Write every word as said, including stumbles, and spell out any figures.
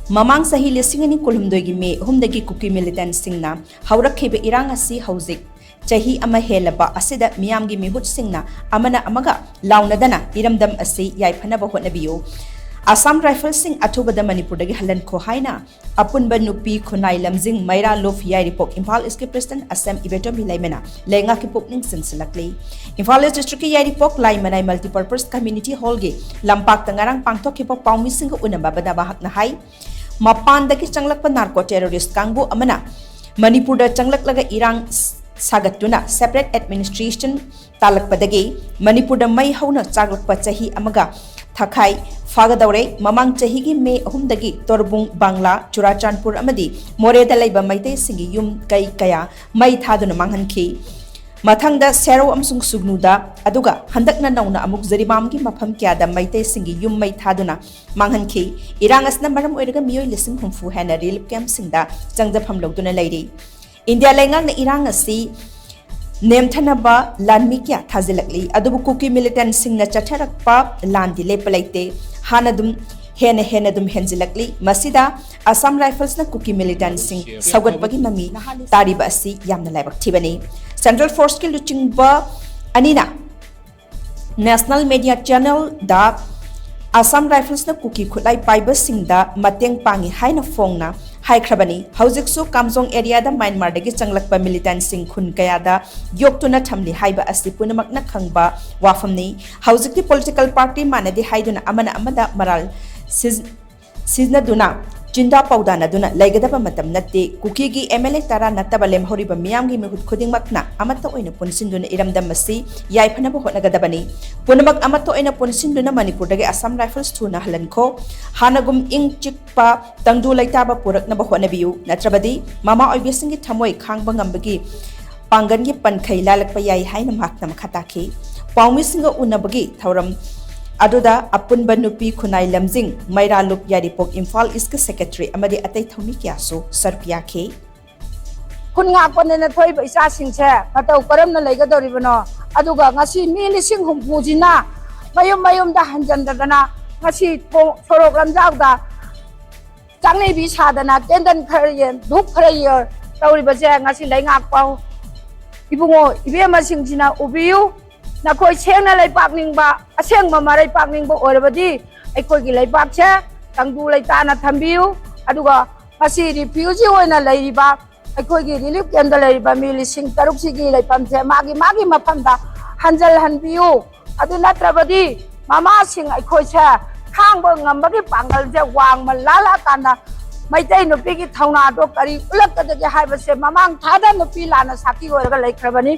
ꯃꯃꯥꯡ ꯆꯍꯤ ꯂꯤꯁꯤꯡ ꯑꯅꯤ ꯀꯨꯟꯍꯨꯝꯗꯣꯏꯒꯤ ꯃꯦ ꯑꯍꯨꯝꯗꯒꯤ ꯀꯨꯀꯤ ꯃꯤꯂꯤꯇꯦꯟꯠꯁꯤꯡꯅ ꯍꯧꯔꯛꯈꯤꯕ ꯏꯔꯥꯡ ꯑꯁꯤ ꯍꯧꯖꯤꯛ ꯆꯍꯤ ꯑꯃ ꯍꯦꯜꯂꯕ ꯑꯁꯤꯗ ꯃꯤꯌꯥꯝꯒꯤ ꯃꯤꯍꯨꯠꯁꯤꯡꯅ ꯑꯃꯅ ꯑꯃꯒ ꯂꯥꯎꯅꯗꯅ ꯏꯔꯝꯗꯝ ꯑꯁꯤ ꯌꯥꯏꯐꯅꯕ ꯍꯣꯠꯅꯕꯤꯌꯨ꯫ ꯑꯁꯥꯝ ꯔꯥꯏꯐꯜꯁꯤꯡ ꯑꯊꯨꯕꯗ ꯃꯅꯤꯄꯨꯔꯗꯒꯤ ꯍꯜꯍꯟꯈꯣ ꯍꯥꯏꯅ ꯑꯄꯨꯟꯕ ꯅꯨꯄꯤ ꯈꯨꯟꯅꯥꯏ ꯂꯝꯖꯤꯡ ꯃꯩꯔꯥ ꯂꯨꯞ ꯌꯥꯏꯔꯤꯄꯣꯛ ꯏꯝꯐꯥꯜ ꯏꯁꯀꯤ ꯄ꯭ꯔꯦꯁꯤꯗꯦꯟꯠ ꯑꯁꯦꯝ ꯏꯕꯦꯇꯣꯝꯕꯤ ꯂꯩꯃꯅ ꯂꯩꯉꯥꯛꯀꯤ ꯄꯨꯛꯅꯤꯡ ꯆꯤꯡꯁꯤꯜꯂꯛꯂꯤ꯫ ꯏꯝꯐꯥꯜ ꯏꯁ ꯗꯤꯁꯇ꯭ꯔꯤꯛꯀꯤ ꯌꯥꯏꯔꯤꯄꯣꯛ ꯂꯥꯏꯃꯅꯥꯏ ꯃꯜꯇꯤꯄꯔꯄꯁ ꯀꯝꯃ꯭ꯌꯨꯅꯤꯇꯤ ꯍꯣꯜꯒꯤ ꯂꯝꯄꯥꯛꯇ ꯉꯔꯥꯡ ꯄꯥꯡꯊꯣꯛꯈꯤꯕ ꯄꯥꯎꯃꯤꯁꯤꯡꯒ ꯎꯅꯕꯗ ꯃꯍꯥꯛꯅ ꯍꯥꯏ, ꯃꯄꯥꯟꯗꯒꯤ ꯆꯪꯂꯛꯄ ꯅꯥꯔꯀꯣ ꯇꯦꯔꯣꯔꯤꯁ ꯀꯥꯡꯕꯨ ꯑꯃꯅ ꯃꯅꯤꯄꯨꯔꯗ ꯆꯪꯂꯛꯂꯒ ꯏꯔꯥꯡ ꯁꯥꯒꯠꯇꯨꯅ ꯁꯦꯄꯔꯦꯠ ꯑꯦꯗꯃꯤꯅꯤꯁꯇ꯭ꯔꯦꯁꯟ ꯇꯥꯜꯂꯛꯄꯗꯒꯤ ꯃꯅꯤꯄꯨꯔꯗ ꯃꯩ ꯍꯧꯅ ꯆꯥꯛꯂꯛꯄ ꯆꯍꯤ ꯑꯃꯒ ꯊꯥꯈꯥꯏ ꯐꯥꯒꯗꯧꯔꯦ꯫ ꯃꯃꯥꯡ ꯆꯍꯤꯒꯤ ꯃꯦ ꯑꯍꯨꯝꯗꯒꯤ ꯇꯣꯔꯕꯨꯡ, ꯕꯪꯂꯥ, ꯆꯨꯔꯥꯆꯥꯟꯄꯨꯔ ꯑꯃꯗꯤ ꯃꯣꯔꯦꯗ ꯂꯩꯕ ꯃꯩꯇꯩꯁꯤꯡꯒꯤ ꯌꯨꯝ ꯀꯩ ꯀꯌꯥ ꯃꯩ ꯊꯥꯗꯨꯅ ꯃꯥꯡꯍꯟꯈꯤ꯫ ꯃꯊꯪꯗ ꯁꯦꯔꯧ ꯑꯃꯁꯨꯡ ꯁꯨꯒꯅꯨꯗ, ꯑꯗꯨꯒ ꯍꯟꯗꯛꯅ ꯅꯧꯅ ꯑꯃꯨꯛ ꯖꯤꯔꯤꯕꯥꯝꯒꯤ ꯃꯐꯝ ꯀꯌꯥꯗ ꯃꯩꯇꯩꯁꯤꯡꯒꯤ ꯌꯨꯝ ꯃꯩ ꯊꯥꯗꯨꯅ ꯃꯥꯡꯍꯟꯈꯤ꯫ ꯏꯔꯥꯡ ꯑꯁꯤꯅ ꯃꯔꯝ ꯑꯣꯏꯔꯒ ꯃꯤꯑꯣꯏ ꯂꯤꯁꯤꯡ ꯍꯨꯝꯐꯨ ꯍꯦꯟꯅ ꯔꯤꯂꯤꯐ ꯀꯦꯝꯞꯁꯤꯡꯗ ꯆꯪꯖꯐꯝ ꯂꯧꯗꯨꯅ ꯂꯩꯔꯤ꯫ ꯏꯟꯗꯤꯌꯥ ꯂꯩꯉꯥꯛꯅ ꯏꯔꯥꯡ ꯑꯁꯤ ꯅꯦꯝꯊꯅꯕ ꯂꯥꯟꯃꯤ ꯀꯌꯥ ꯊꯥꯖꯤꯜꯂꯛꯂꯤ, ꯑꯗꯨꯕꯨ ꯀꯨꯀꯤ ꯃꯤꯂꯤꯇꯦꯟꯠꯁꯤꯡꯅ ꯆꯠꯊꯔꯛꯄ ꯂꯥꯟꯗꯤ ꯂꯦꯞꯄ ꯂꯩꯇꯦ꯫ ꯍꯥꯟꯅ ꯑꯗꯨꯝ ꯍꯦꯟꯅ ꯍꯦꯟꯅ ꯑꯗꯨꯝ ꯍꯦꯟꯖꯤꯜꯂꯛꯂꯤ꯫ ꯃꯁꯤꯗ ꯑꯁꯥꯝ ꯔꯥꯏꯐꯜꯁꯅ ꯀꯨꯀꯤ ꯃꯤꯂꯤꯇꯦꯟꯠꯁꯤꯡ ꯁꯧꯒꯠꯄꯒꯤ ꯃꯃꯤ ꯇꯥꯔꯤꯕ ꯑꯁꯤ ꯌꯥꯝꯅ ꯂꯥꯏꯕꯛ ꯊꯤꯕꯅꯤ꯫ ꯁꯦꯟꯇ꯭ꯔꯦꯜ ꯐꯣꯔꯁꯀꯤ ꯂꯨꯆꯤꯡꯕ ꯑꯅꯤꯅ ꯅꯦꯁꯅꯦꯜ ꯃꯦꯗꯤꯌꯥ ꯆꯦꯅꯦꯜꯗ ꯑꯁꯥꯝ ꯔꯥꯏꯐꯜꯁꯅ ꯀꯨꯀꯤ ꯈꯨꯠꯂꯥꯏ ꯄꯥꯏꯕꯁꯤꯡꯗ ꯃꯇꯦꯡ ꯄꯥꯡꯉꯤ ꯍꯥꯏꯅ ꯐꯣꯡꯅ ꯍꯥꯏꯈ꯭ꯔꯕꯅꯤ꯫ ꯍꯧꯖꯤꯛꯁꯨ ꯀꯥꯝꯖꯣꯡ ꯑꯦꯔꯤꯌꯥꯗ ꯃ꯭ꯌꯥꯟꯃꯥꯔꯗꯒꯤ ꯆꯪꯂꯛꯄ ꯃꯤꯂꯤꯇꯦꯟꯠꯁꯤꯡ ꯈꯨꯟ ꯀꯌꯥꯗ ꯌꯣꯛꯇꯨꯅ ꯊꯝꯂꯤ ꯍꯥꯏꯕ ꯑꯁꯤ ꯄꯨꯝꯅꯃꯛꯅ ꯈꯪꯕ ꯋꯥꯐꯝꯅꯤ꯫ ꯍꯧꯖꯤꯛꯇꯤ ꯄꯣꯂꯤꯇꯤꯀꯦꯜ ꯄꯥꯔꯇꯤ ꯃꯥꯟꯅꯗꯦ ꯍꯥꯏꯗꯨꯅ ꯑꯃꯅ ꯑꯃꯗ ꯃꯔꯥꯜ ꯁꯤꯖ-, ꯁꯤꯖꯤꯟꯅꯗꯨꯅ ꯆꯤꯟꯖꯥ ꯄꯥꯎꯗꯥꯅꯗꯨꯅ ꯂꯩꯒꯗꯕ ꯃꯇꯝ ꯅꯠꯇꯦ꯫ ꯀꯨꯀꯤꯒꯤ ꯑꯦꯝ ꯑꯦꯜ ꯑꯦ ꯇꯔꯥ ꯅꯠꯇꯕ ꯂꯦꯝꯍꯧꯔꯤꯕ ꯃꯤꯌꯥꯝꯒꯤ ꯃꯤꯍꯨꯠ ꯈꯨꯗꯤꯡꯃꯛꯅ ꯑꯃꯠꯇ ꯑꯣꯏꯅ ꯄꯨꯟꯁꯤꯟꯗꯨꯅ ꯏꯔꯝꯗꯝ ꯑꯁꯤ ꯌꯥꯏꯐꯅꯕ ꯍꯣꯠꯅꯒꯗꯕꯅꯤ꯫ ꯄꯨꯝꯅꯃꯛ ꯑꯃꯠꯇ ꯑꯣꯏꯅ ꯄꯨꯟꯁꯤꯟꯗꯨꯅ ꯃꯅꯤꯄꯨꯔꯗꯒꯤ ꯑꯁꯥꯝ ꯔꯥꯏꯐꯜꯁ ꯊꯨꯅ ꯍꯜꯍꯟꯈꯣ꯫ ꯍꯥꯟꯅꯒꯨꯝ ꯏꯪ ꯆꯤꯛꯄ ꯇꯪꯗꯨ ꯂꯩꯇꯥꯕ ꯄꯨꯔꯛꯅꯕ ꯍꯣꯠꯅꯕꯤꯌꯨ, ꯅꯠꯇ꯭ꯔꯕꯗꯤ ꯃꯃꯥ ꯑꯣꯏꯕꯤꯁꯤꯡꯒꯤ ꯊꯃꯣꯏ ꯈꯥꯡꯕ ꯉꯝꯕꯒꯤ ꯄꯥꯡꯒꯜꯒꯤ ꯄꯟꯈꯩ ꯂꯥꯜꯂꯛꯄ ꯌꯥꯏ ꯍꯥꯏꯅ ꯃꯍꯥꯛꯅ ꯃꯈꯥ ꯇꯥꯈꯤ꯫ ꯄꯥꯎꯃꯤꯁꯤꯡꯒ ꯎꯅꯕꯒꯤ ꯊꯧꯔꯝ ꯑꯗꯨꯗ ꯑꯄꯨꯟꯕ ꯅꯨꯄꯤ ꯈꯨꯟꯅꯥꯏ ꯂꯝꯖꯤꯡ ꯃꯩꯔꯥ ꯂꯨꯞ ꯌꯥꯏꯔꯤꯄꯣꯛ ꯏꯝꯐꯥꯜ ꯏꯁꯀꯤ ꯁꯦꯀ꯭ꯔꯦꯇꯔꯤ ꯑꯃꯗꯤ ꯑꯇꯩ ꯊꯧꯃꯤ ꯀꯌꯥꯁꯨ ꯁꯔꯨꯛ ꯌꯥꯈꯤ꯫ ꯈꯨꯟ ꯉꯥꯛꯄꯅꯦꯅ ꯊꯣꯛꯏꯕ ꯏꯆꯥꯁꯤꯡꯁꯦ ꯃꯇꯧ ꯀꯔꯝꯅ ꯂꯩꯒꯗꯧꯔꯤꯕꯅꯣ? ꯑꯗꯨꯒ ꯉꯁꯤ ꯃꯤ ꯂꯤꯁꯤꯡ ꯍꯨꯝꯐꯨꯁꯤꯅ ꯃꯌꯨꯝ ꯃꯌꯨꯝꯗ ꯍꯟꯖꯟꯗꯗꯅ ꯉꯁꯤ ꯊꯣꯡ-, ꯁꯣꯔꯣꯛ ꯂꯝꯖꯥꯎꯗ ꯆꯥꯛꯅꯩꯕꯤ ꯁꯥꯗꯅ ꯀꯦꯟꯗꯜ ꯈꯔ ꯌꯦꯟ, ꯙꯨꯞ ꯈꯔ ꯌꯦꯟ ꯇꯧꯔꯤꯕꯁꯦ ꯉꯁꯤ ꯂꯩꯉꯥꯛꯄ ꯏꯕꯨꯡꯉꯣ ꯏꯕꯦꯝꯃꯁꯤꯡꯁꯤꯅ ꯎꯕꯤꯌꯨ꯫ ꯅꯈꯣꯏ ꯁꯦꯡꯅ ꯂꯩꯕꯥꯛ ꯅꯤꯡꯕ, ꯑꯁꯦꯡꯕ ꯃꯔꯩꯄꯥꯛ ꯅꯤꯡꯕ ꯑꯣꯏꯔꯕꯗꯤ ꯑꯩꯈꯣꯏꯒꯤ ꯂꯩꯕꯥꯛꯁꯦ ꯇꯪꯗꯨ ꯂꯩꯇꯥꯅ ꯊꯝꯕꯤꯌꯨ꯫ ꯑꯗꯨꯒ ꯉꯁꯤ ꯔꯤꯐ꯭ꯌꯨꯖꯤ ꯑꯣꯏꯅ ꯂꯩꯔꯤꯕ ꯑꯩꯈꯣꯏꯒꯤ ꯔꯤꯂꯤꯐ ꯀꯦꯝꯗ ꯂꯩꯔꯤꯕ ꯃꯤ ꯂꯤꯁꯤꯡ ꯇꯔꯨꯛꯁꯤꯒꯤ ꯂꯩꯐꯝꯁꯦ ꯃꯥꯒꯤ ꯃꯥꯒꯤ ꯃꯐꯝꯗ ꯍꯟꯖꯜꯍꯟꯕꯤꯌꯨ꯫ ꯑꯗꯨ ꯅꯠꯇ꯭ꯔꯕꯗꯤ ꯃꯃꯥꯁꯤꯡ ꯑꯩꯈꯣꯏꯁꯦ ꯈꯥꯡꯕ ꯉꯝꯕꯒꯤ ꯄꯥꯡꯒꯜꯁꯦ ꯋꯥꯡꯃ ꯂꯥꯜꯂꯛꯑꯀꯥꯟꯗ ꯃꯩꯇꯩ ꯅꯨꯄꯤꯒꯤ ꯊꯧꯅꯥꯗꯣ ꯀꯔꯤ ꯎꯠꯂꯛꯀꯗꯒꯦ ꯍꯥꯏꯕꯁꯦ ꯃꯃꯥꯡ ꯊꯥꯗ ꯅꯨꯄꯤ ꯂꯥꯟꯅ ꯁꯥꯈꯤ ꯑꯣꯏꯔꯒ ꯂꯩꯈ꯭ꯔꯕꯅꯤ꯫